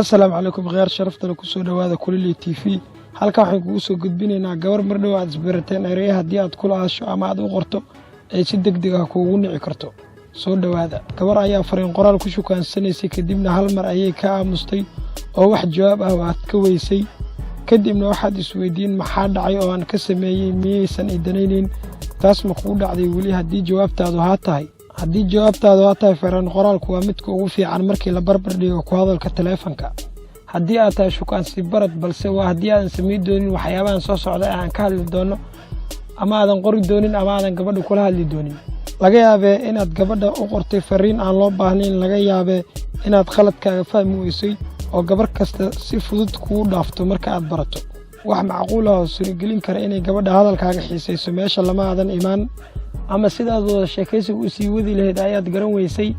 Assalaamu calaykum, khiyaar sharaftale, kusoo dhowaada Kulili TV. Halkan waxaan kugu soo gudbinaynaa gabar mar dhow aad isbarateen, ereye haddii aad kula hadasho ama aad u qorto ay si deg deg ah kuugu nici karto. Soo dhowaada. Gabar ayaa fariin qoraal ku shukaansanaysay, kadibna hal mar ayay ka aamustay oo wax jawaab ah aad ka weysay. Kadibna waxaad isweydiin, "Maxaa dhacay oo aan ka sameeyey? Miyaysan i danaynayn?" Taas ma kugu dhacday weli? Haddii jawaabtaadu haa tahay, fariin qoraalku waa midka ugu fiican markii la barbar dhigo ku hadalka taleefanka haddii aad tahay shukaansi barad. Balse waa haddii aadan samayn doonin waxyaabahan soo socda ee aan ka hadli doono, ama aadan qori doonin, ama aadan gabadha kula hadli doonin. Laga yaabee inaad gabadha u qortay fariin aan loo baahnayn. Laga yaabee inaad khaladkaaga fahmi weysay, oo gabar kasta si fudud kugu dhaafto marka aad barato. Wax macquul ah oo suuragelin kara inay gabadha hadalkaaga xiisayso meesha lama aadan imaan, ama sidaad wada sheekaysiga u sii wadi lahayd ayaad garan weysay.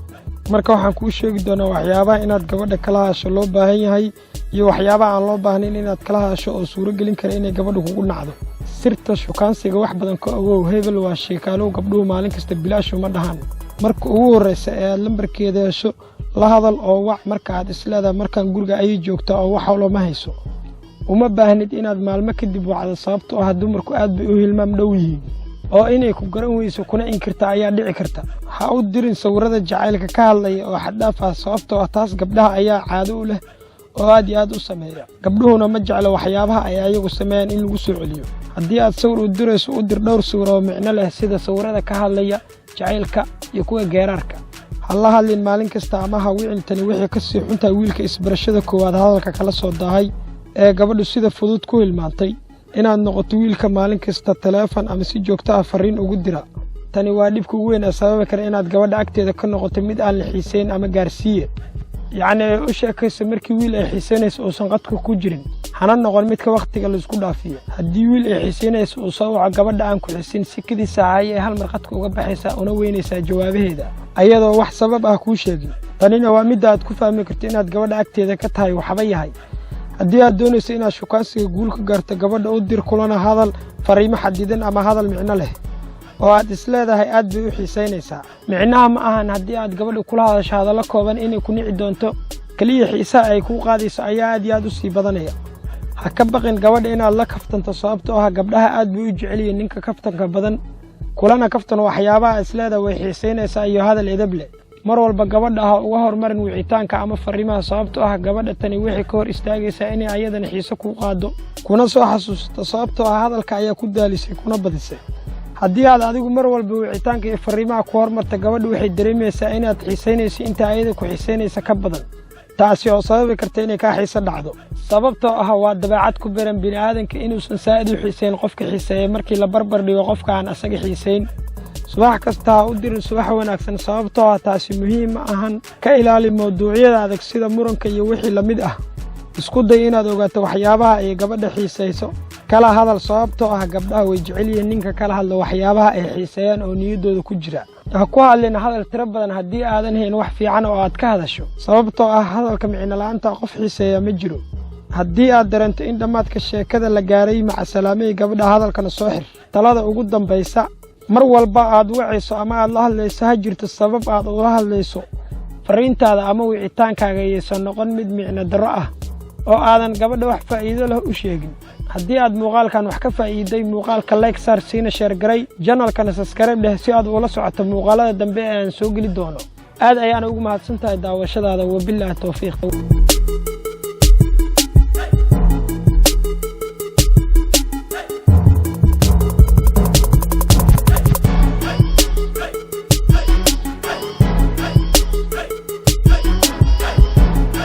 Marka waxaan kuu sheegi doonaa waxyaabaha inaad gabadha kala hadasho loo baahan yahay iyo waxyaabaha aan loo baahnayn inaad kala hadasho oo suuro gelin kara inay gabadha kugu nacdo. Sirta shukaansiga wax badan ka ogow. Hebel waa sheekaalow, gabdhuhu maalin kasta bilaashu ma dhahaan. Marka ugu horraysa ee aad lambarkeeda hesho, la hadal oo wac marka aad isleedahay markaan guriga ayay joogtaa oo wax howlo ma hayso. Uma baahnid inaad maalmo kadib wacdo, sababtoo ah dumarku aad bay u hilmaam dhow yihiin, oo inay ku garan weyso kuna inkirta ayaa dhici karta. Ha u dirin sawirrada jacaylka ka hadlaya oo xad-dhaaf ah, sababtoo ah taas gabdhaha ayaa caado u leh oo aad iyo aad u sameeya. Gabdhuhuna ma jeclo waxyaabaha ay ayagu sameeyaan in lagu soo celiyo. Haddii aad sawir u dirayso, u dir dhowr sawir oo micno leh, sida sawirrada ka hadlaya jacaylka iyo kuwa geeraarka. Ha la hadlin maalin kasta ama ha wicin. Tani waxay ka sii xuntahay wiilka isbarashada koowaad hadalka kala soo daahay ee gabadhu sida fudud ku hilmaantay. Inaad noqoto wiilka maalin kasta taleefon ama si joogto ah farriin ugu dira, tani waa dhibka ugu weyn ee sababi kara inaad gabadha agteeda ka noqoto mid aan la xiisayn ama gaarsiiye, yacni ay u sheekayso markii wiil ay xiisaynayso uusan qadka ku jirin. Hana noqon midka wakhtiga laisku dhaafiyo. Haddii wiil ay xiisaynayso uu soo waco, gabadha aan ku xisin, sikadiisa ayay hal mar qadka uga baxaysaa una weynaysaa jawaabaheeda, ayadoo wax sabab ah kuu sheegin. Tanina waa midda aad ku fahmi karto inaad gabadha agteeda ka tahay waxba yahay. Haddii aad doonayso inaad shukaansiga guul ka gaarto, gabadha u dir kulana hadal fariimo xadidan ama hadal micno leh oo aad isleedahay aad bay u xiisaynaysaa. Micnaha ma ahan haddii aad gabadha kula hadasho hadallo kooban inay ku nici doonto. Keliya xiisaha ay kuu qaadayso ayaa aad iyo aad u sii badanaya. Ha ka baqin gabadha inaad la kaftanto, sababtoo ah gabdhaha aad bay u jecel yihiin ninka kaftanka badan. Kulana kaftan waxyaabaha isleedahay way xiisaynaysaa iyo hadal edab leh. Mar walba gabadha ha uga hormarin wicitaanka ama fariimaha, sababtoo ah gabadha tani waxay ka hor istaagaysaa inay ayadana xiise kuu qaado kuna soo xasuusato, sababtoo ah hadalka ayaa ku daalisay kuna badisay. Haddii aad adigu mar walba wicitaanka iyo fariimaha ku hormarta, gabadha waxay dareemaysaa inaad xiisaynayso inta ayada ku xiisaynaysa ka badan, taasi oo sababi karta inay kaa xiise dhacdo, sababtoo ah waa dabeecad ku beran bini'aadanka inuusan saa'id u xiisayn qofka xiiseeya markii la barbar dhigo qofka aan asaga xiisayn. Subax kasta ha u dirin "subax wanaagsan", sababtoo ah taasi muhiim ma ahan. Ka ilaali mawduucyada adag sida muranka iyo wixii la mid ah. Isku day inaad ogaato waxyaabaha ay gabadha xiisayso, kala hadal, sababtoo ah gabdhaha way jecel yihiin ninka kala hadlo waxyaabaha ay xiiseeyaan oo niyaddooda ku jira. Ha ku hadlin hadal tiro badan haddii aadan hayn wax fiican oo aad ka hadasho, sababtoo ah hadalka micnola'aanta qof xiiseeya ma jiro. Haddii aad dareento in dhammaadka sheekada la gaaray, macasalaamey gabadha, hadalkana soo xir. Talada ugu dambaysa: mar walba aad wacayso ama aad la hadlayso, ha jirto sabab aad ula hadlayso. Fariintaada ama wicitaankaaga yaysan noqon mid micno darro ah oo aadan gabadha wax faa'iido leh u sheegin. Haddii aad muuqaalkan wax ka faa'iiday, muuqaalka like saar, siina share garay, channelkana subscribe dheh si aad ula socoto muuqaalada dambe ee aan soo geli doono. Aad ayaana ugu mahadsan tahay daawashadaada. Wabilaahi towfiiq.